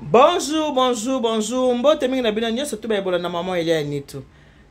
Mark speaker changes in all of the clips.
Speaker 1: Bonjour, bonjour, bonjour. Mbote mingi na bino nyonso to bayebola na maman Elia Nitu.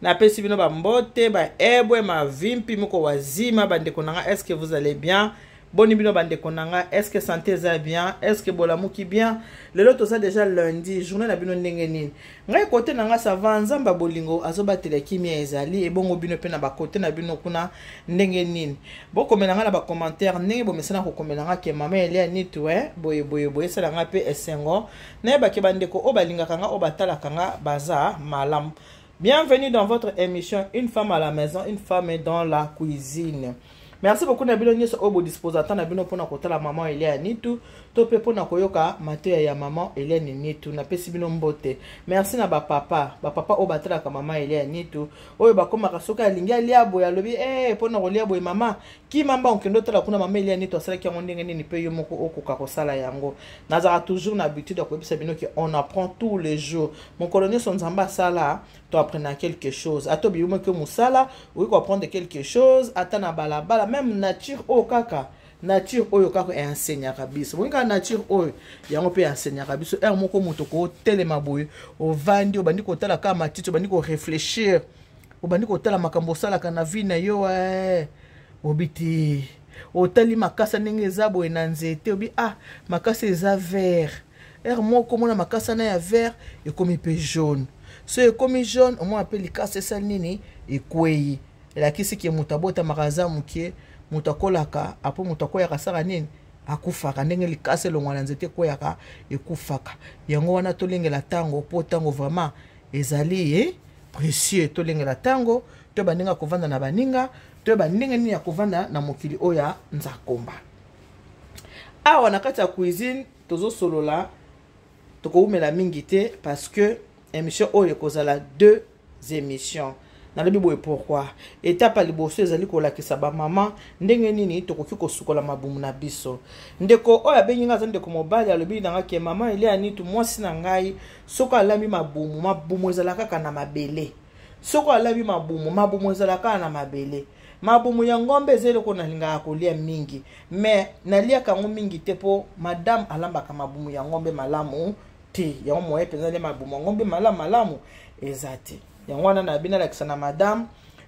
Speaker 1: Napesi bino ba mbote, ba ebwe, mavimpi, moko wazima, bandeko na nga, est-ce que vous allez bien? Boni bino bandeko na nga, est-ce que santé eza bien? Est-ce que bolamuki bien? Lelo toza déjà lundi, journée na bino ndenge nini? Ngai kote na nga ça va, Nzambe ya bolingo azobatela kimia ezali, ebongo bino pe na ba kote na bino kuna ndenge nini? Bokomela nga na ba commentaire ndenge bomesana kokomela nga ke mama Elia Nitu eh, boye boye boye, esala nga pe esengo nayeba ke bandeko oyo balingaka nga, oyo batalaka nga baza malamu. Bienvenue dans votre émission Une femme à la maison, une femme dans la cuisine. Merci beaucoup na bino nyonso oyo bodisposa temps na bino mpona kotala maman Elia Nitu to mpe mpona koyoka mateya ya maman Elia Nitu. Napesi bino mbote. Merci na bapapa, bapapa oyo batalaka maman Elia Nitu, oyo bakomaka soki alingi alia boye alobi eh, mpona kolia boye mama kima mbangu kende otala kuna mama Elia Nitu asalaki yango ndenge nini mpe yo moko okoka kosala yango. Nazalaka toujours na habitude ya koyebisa bino ke on apprend tous les jours. Mokolo nyonso Nzambe asala to apprendre quelque chose. Ata obimaki mosala okoki koapprendre quelque chose, ata na balabala, même nature oyo kaka, nature oyo kaka enseignaka biso. Boyini kaka nature oyo yango mpe enseignaka biso. Heure moko moto kotelema boye, ovandi, obandi kotala kaka matiti, obandi korefléchir, obandi kotala makambo osalaka na vie na yo, obi te, otali makasa ndenge eza boye na nzete, obi ah, makasa eza vert. Heure moko omona makasa na ya vert ekomi mpe jaune. So ekomi jaune, omona mpe likasa esali nini, ekwei. Elakisi ke moto abotamaka aza moke, moto akolaka, apo moto akweyaka asala nini, akufaka. Ndenge likasa elongwa na nzete ekweyaka, ekufaka. Yango wana tolengela ntango, mpo ntango vraiment ezali précieux. Tolengela ntango, toyeba ndenge ya kovanda na baninga, toyeba ndenge nini ya kovanda na mokili oyo ya Nzakomba. Awa na kati ya cuisine tozosolola, tokowumela mingi te parce que émission oyo ekozala 2 émissions. Nalobi boye pourquoi? Étape ya liboso ezali kolakisa bamama ndenge nini tokoki kosukola mabumu na biso. Ndeko oyo abengi nga aza ndeko mobali, alobi na nga ke mama Elia Nitu, mwasi na ngai soki alambi mabumu, mabumu ezalaka kaka na mabele. Soki alambi mabumu, mabumu ezalaka kaka na mabele. Mabumu ya ngombe eza eloko nalingaka kolia mingi, mais naliaka yango mingi te mpo madame alambaka mabumu ya ngombe malamu te. Yango moye mpenza nde mabumu ya ngombe malamu malamu eza te. Yango wana nayebi nalakisa na madame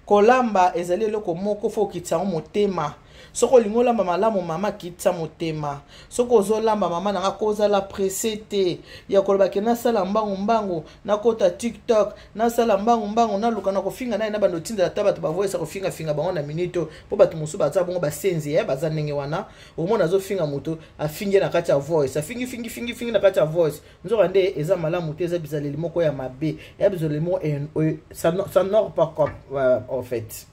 Speaker 1: kolamba ezali eloko moko fo okitisa yango motema. Soki olingi olamba malamu mama, kitisa motema. Soki ozolamba mama nanga, kozala pressé te ya koloba ke nasala mbangu mbangu, nakota TikTok, nasala mbangu mbangu, naluka na kofinga naye na bando otindela ata bato bavoyesa kofingafinga bango na minute oyo, mpo bato mosusu baza bongo basenzi ye baza ndenge wana. Omona azofinga moto, afingi ye na kati ya voice, afingi fingi fingi fingi na kati ya voice. Nzoka nde eza malamu te, eza bizaleli moko ya mabe, ya bizaleli moko ça n'or pas comme en fait.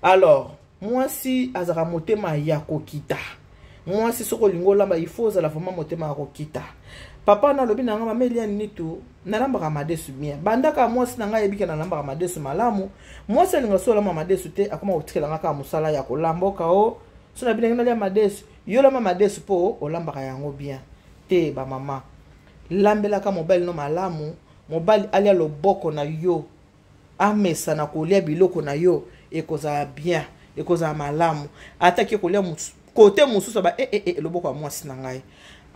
Speaker 1: Alors mwasi azalaka motema ya kokita. Mwasi soki olingi olamba, il faut ozala vraiment motema ya kokita. Papa na alobi na nga mama Elia Nitu, nalambaka madesu bien. Bandaka mwasi na ngai ayebiki nalambaka madesu malamu. Mwasi alinga so olamba madesu te, akoma kotikela nga kaka mosala ya kolamba. Oka o so na bilenge nalia madesu, yo olamba madesu mpo olambaka yango bien te. Bamama, lambelaka mobali no malamu, mobali alia loboko na yo, amesana kolia biloko na yo, ekozala bien, ekozala malamu. Ataki kolia kote mosusu ba e, e, e, loboko ya mwasi na ngai.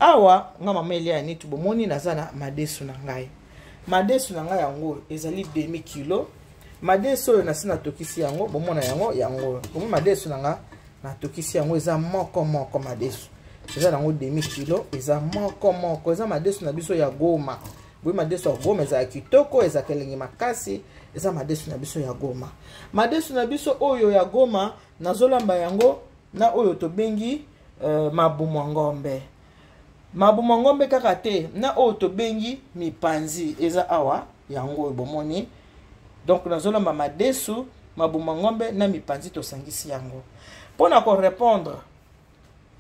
Speaker 1: Awa nga mama Elia Nitu, bomoni naza na madesu na ngai. Madesu na ngai yango ezali demi kilo. Madesu oyo nasi natokisi yango, bomona yango, yango bomoni madesu na nga natokisi yango eza moko moko. Madesu eza nango demi kilo, eza moko moko, eza madesu na biso ya Goma. Boye madesu ya Goma ezala kitoko, ezalaka elengi makasi. Eza madesu na biso ya Goma. Madesu na biso oyo ya Goma nazolamba yango na oyo tobengi mabumu ya ngombe. Mabumu ya ngombe kaka te, na oyo tobengi mipanzi eza awa, yango oyo bomoni. Donc nazolamba madesu, mabumu ya ngombe na mipanzi, tosangisi yango mpona korépondre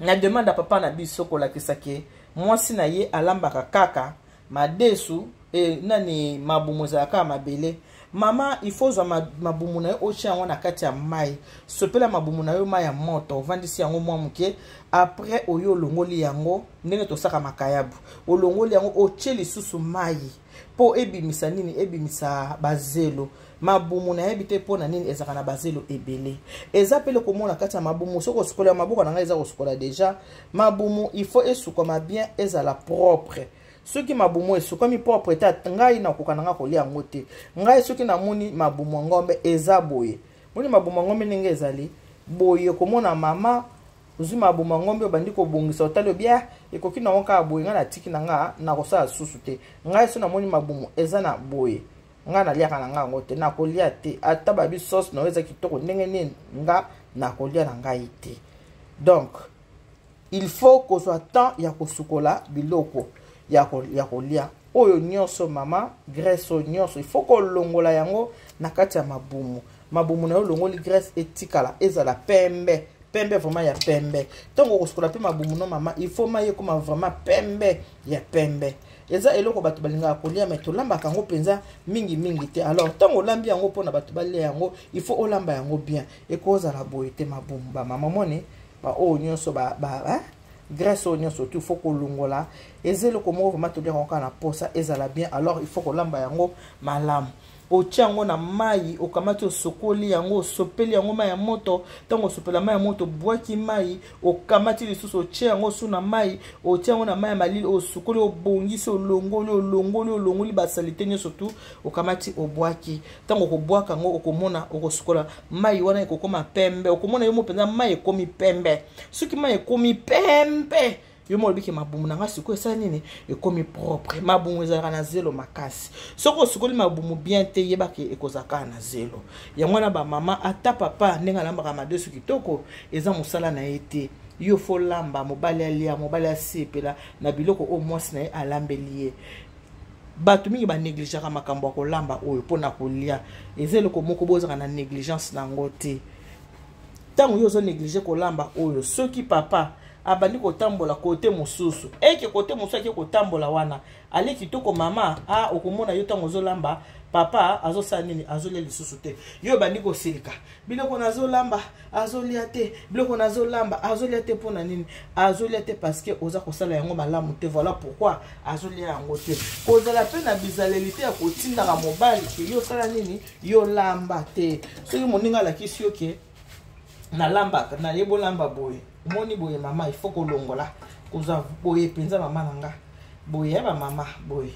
Speaker 1: na demande ya papa na biso, kolakisa ke mwasi na ye alambaka kaka madesu e, nani, mabumu ezalaka kaka mabele. Mama, il faut ozwa mabumu na yo, otia yango na kati ya mai, sopela mabumu na yo mai ya moto, ovandisi yango mwa moke. Après oyo olongoli yango ndenge tosaka makayabu, olongoli yango, otie lisusu mai mpo ebimisa nini, ebimisa bazelo. Mabumu nayebi te mpo na nini ezalaka na bazelo ebele. Eza pele komona kati ya mabumu. Soki osukola, maboko na ngai eza kosukola déjà mabumu, il faut esukwama bien, ezala propre. Soki mabumu esukwami propre te, ngai nakoka na nga kolia yango te. Ngai soki namoni mabumu ya ngombe eza boye, moni mabumu ya ngombe ndenge ezali boye, komona mama ozwi mabumu ya ngombe, obandi kobongisa, otali obia ekoki nango kaka boye, ngai natiki na nga, nakosala susu te. Ngai so namoni mabumu eza na boye, ngai naliaka na ngai yango te, nakolia te. Ata babi sauce na yo eza kitoko ndenge nini, nga nakolia na ngai te. Donc il faut kozwa temps ya kosukola biloko ya kolia oyo nyonso, mama. Graisse oyo nyonso, il faut kolongola yango na kati ya mabumu. Mabumu na yo, olongoli graisse, etikala ezala pembe pembe, vraiment ya pembe. Ntango okosukola mpe mabumu no, mama, il faut mai ekoma vraiment pembe ya pembe. Eza eloko bato balingaka kolia, mais tolambaka yango mpenza mingimingi te. Alors ntango olambi yango mpona bato balia yango, il faut olamba yango bien. Ekozala boye te mabumu, bamama. Moni baoyo nyonso ba, hein? Graisse oyo nyonso tu, il faut kolongola. Eza eloko moko vraiment toliaka kaka na posa ezala bien. Alors il faut kolamba yango malamu. Otia yango na mai, okamati, osokoli yango, osopeli yango mai ya moto. Ntango osopela mai ya moto, obwaki mai, okamati lisusu, otie yango su na mai, otie yango na mai ya malili, osukoli, obongisi, olongoli, olongoli, olongoli basaleté nyonso tu, okamati, obwaki. Ntango okobwaka yango, okomona okosukola mai wana, ekokoma pembe. Okomona yo mo mpenza mai ekomi pembe. Soki mai ekomi pembe, yo mo olobiki mabumu na nga sikoyo esala nini? Ekomi propre. Mabumu ezalaka na zelo makasi. Soki osukoli mabumu bien te, yebaki ekozala kaka na zelo. Yango wana bamama, ata papa ndenge alambaka madesu kitoko, eza mosala na ye te. Yo faut lamba, mobali alia, mobali asepela na biloko oyo mwasi na ye alambeli ye. Bato mingi banégligeaka makambo ya kolamba oyo mpona kolia. Eza eloko moko bozalaka na négligence na yango te. Ntango yo ozonégliger kolamba oyo, soki papa abandi kotambola kote mosusu, eke kote mosusu, ake kotambola wana, ale kitoko, mama a okomona yo ntango ozolamba, papa azosala nini? Azolia lisusu te. Yo obandi kosilika: biloko nazolamba, azolia te, biloko nazolamba, azolia te. Mpona nini azolia te? Parce que oza kosala yango malamu te. Voilà pourquoi azolia yango te. Kozala mpe na bizaleli te ya kotindaka mobali ke yo osala nini, yo lamba te. Soki moninga alakisi yo ke nalambaka, nayebi olamba boye, omoni boye, mama, il faut kolongola, kozwa boye mpenza, mama na nga, boye ya bamama boye,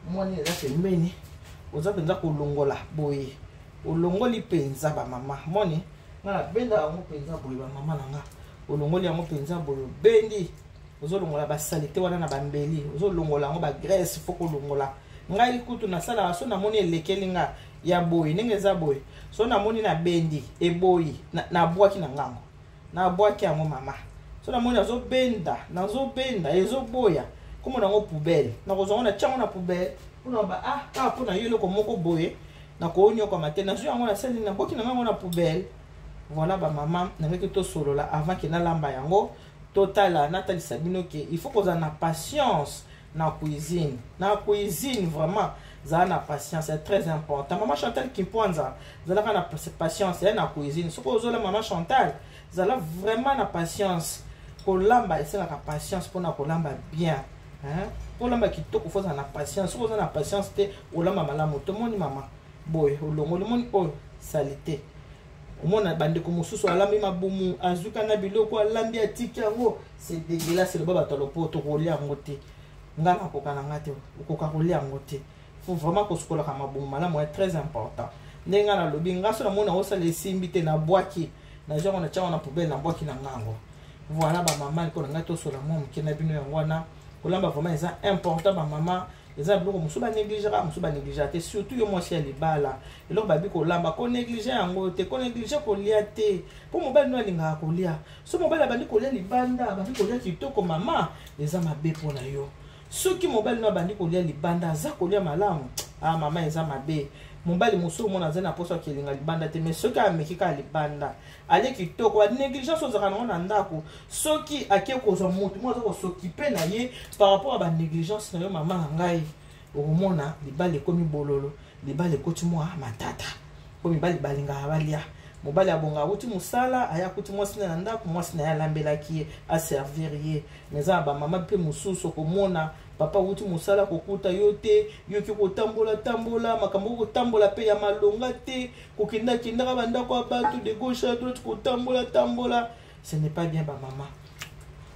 Speaker 1: omoni eza pembeni, oza mpenza kolongola boye, olongoli mpenza, bamama. Moni nga nabenda yango mpenza boye, bamama na nga. Olongoli yango mpenza boye, obendi, ozolongola basaleté wana na bambeli, ozolongola yango, bagraisse faut kolongola. Ngai kutu nasalaka so namoni elekeli nga ya boye, ndenge eza boye, so namoni nabendi, eboyi, nabwaki na ngango, nabwaki yango, mama. So namoni nazobenda, nazobenda, ezoboya, komona yango poubelle, nakozwa yango, natia yango na poubelle mpona ba ah, kaka mpona yo eloko moko boye nakoonyokama te. Nazwi yango, nasali, nabwaki na ngango na poubelle. Voilà, bamama, nangaki tosolola avant ke nalamba yango. Totala, natalisa bino ke il faut kozala na patience na cuisine. Na cuisine, vraiment, zala na patience, c'est très important. Mama Chantal Kimpwanza, zalaka na patience ya na cuisine. Soki ozola, mama Chantal, zala vraiment na patience. Kolamba esengaka patience. Mpona kolamba bien, kolamba kitoko, faut ozala na patience. Soki oza na patience te, olamba malamu. Tomoni mama boye, olongoli, moni oyo saleté. Omona bandeko mosusu alambi mabumu, azuka na biloko alambi, atiki yango, c'est dégueulasse. Eloba bato ya lopoto, kolia yango te. Nga nakoka na nga te, okoka kolia yango te. Faut vraiment kosukolaka mabumu malamu, ya très important. Ndenge nga nalobi, nga so namona osala esimbi te, nabwaki, nazwi yango, natia yango na poubelle, nabwaki na ngango. Voilà, bamama, liko na ngai tosola mwa moke na bino. Yango wana kolamba vraiment eza important, bamama. Eza biloko mosusu banégligeaka, mosusu banégligeaka te. Surtout yo mwasi ya libala, eloko babi kolamba, konégliger yango te, konégliger kolia te, mpo mobali no alingaka kolia. So mobali abandi kolia libanda, abandi kolia kitoko, mama, eza mabe mpona yo. Soki mobali no abandi kolia libanda, aza kolia malamu, ah mama, eza mabe. Mobali mosusu omona aza na mposa akelinga libanda te, mais soki ameki kaka libanda, alie kitoko, banégligence ozalaka nango na ndako, soki ake kozwa motu mo aza kos'occuper na ye par rapport ya banégligence na yo, mama na ngai, okomona libala ekomi bololo, libala ekoti mwa matata, mpo mibali balingaka balia. Mobali abonga awuti mosala, aya akuti mwasi na ndako, mwasi na ye alambelaki ye, aservir ye. Mais eza na bamama mpe mosusu, okomona papa awuti mosala, kokuta yo te, yoki kotambola tambola, makambo kotambola mpe ya malonga te, kokendakendaka bandako ya bato de gauche à droite, kotambola tambola, ce n'est pas bien, bamama.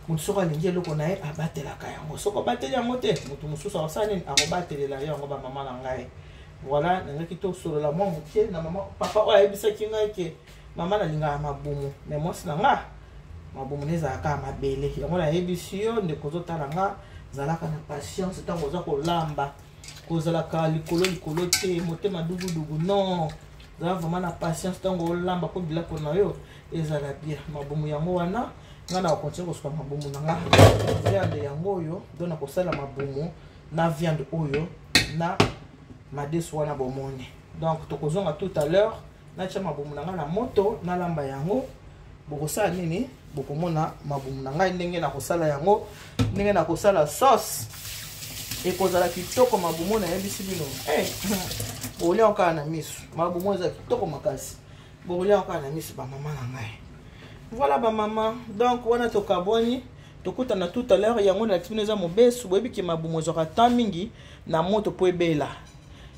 Speaker 1: Moto soki alingi eloko na ye, abatelaka yango. Soki obateli yango te, moto mosusu akosala nini? Akobatelela yo yango. Bamama na ngai, voilà, nangaki tosolola mwa moke na mama. Papa oyo ayebisaki ngai ke mama nalingaka mabumu, mais mwasi na nga mabumu na ezalaka ya mabele. Yango nayebisi yo, ndeko ozotala nga, zalaka na patience ntango oza kolamba. Kozalaka likolo likolo te, motema dugudugu, non. Zala vraiment na patience ntango olamba, mpo biloko na yo ezala bien. Mabumu yango wana, ngai na kocontinue kosuka mabumu na nga. Viande yango oyo, donc nakosala mabumu na viande oyo na madesu wana bomoni. Donc tokozonga tout à l'heure, natya mabumu na ngai na moto, nalamba yango. Bokosala nini? Bokomona mabumu na ngai ndenge nakosala yango, ndenge nakosala sauce, ekozala kitoko. Mabumu, nayebisi bino, hey, bokolia kaka na miso. Mabumu eza kitoko makasi, bokolia kaka na miso, bamama na ngai. Voilà, bamama, donc wana tokabwani, tokutana tout à l'heure. Yango nalakisi bino, eza mobesu. Boyebi ke mabumu ezwaka temps mingi na moto mpo ebela.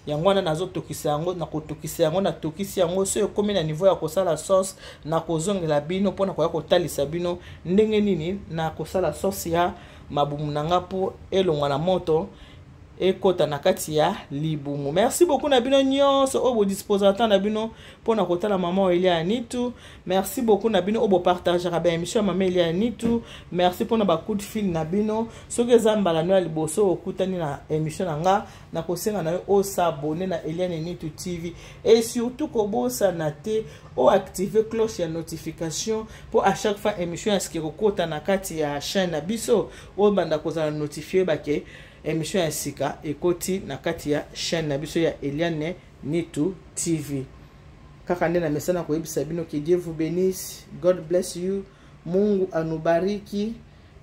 Speaker 1: Yango wana nazotokisa yango, nakotokisa yango, natokisi yango. So ekomi na niveau ya kosala sauce, nakozongela bino mpona koya kotalisa bino ndenge nini nakosala sauce ya mabumu na nga mpo elongwa na moto, ekota na kati ya libumu. Merci beaucoup na bino nyonso oyo bodisposaka temps na bino mpona kotala Mama Elia ya Nitu. Merci beaucoup na bino oyo bopartageaka baémission ya Mama Elia ya Nitu. Merci mpona bacoup de fil na bino. Soki eza mbala no ya liboso okutani na émission na nga, nakosenga na yo os'abonner na Eliane Nitu TV et surtout kobosana te oactive cloche ya notification, mpo à chaque fois émission ya sika ekokota na kati ya chaîne na biso, oyo banda kozala notifié bake émission ya sika ekoti na kati ya chaîne na biso ya Eliane Nitu TV. Kaka nde na mesana koyebisa bino que Dieu vous bénisse, God bless you, Mungu anubariki,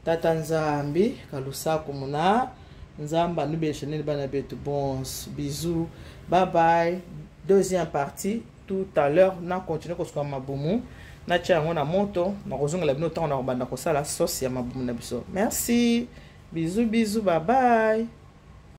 Speaker 1: Tata Nzambi kalusaku muna Nzambe anubesha nini bana betu. Bons bisous, bye bye. Deuxième partie tout à l'heure. Na continue kosuka mabumu, natia yango na moto. Nakozongela bino ntango na kobanda kosala sauce ya mabumu na biso. Merci, bisous, bisous, bye bye.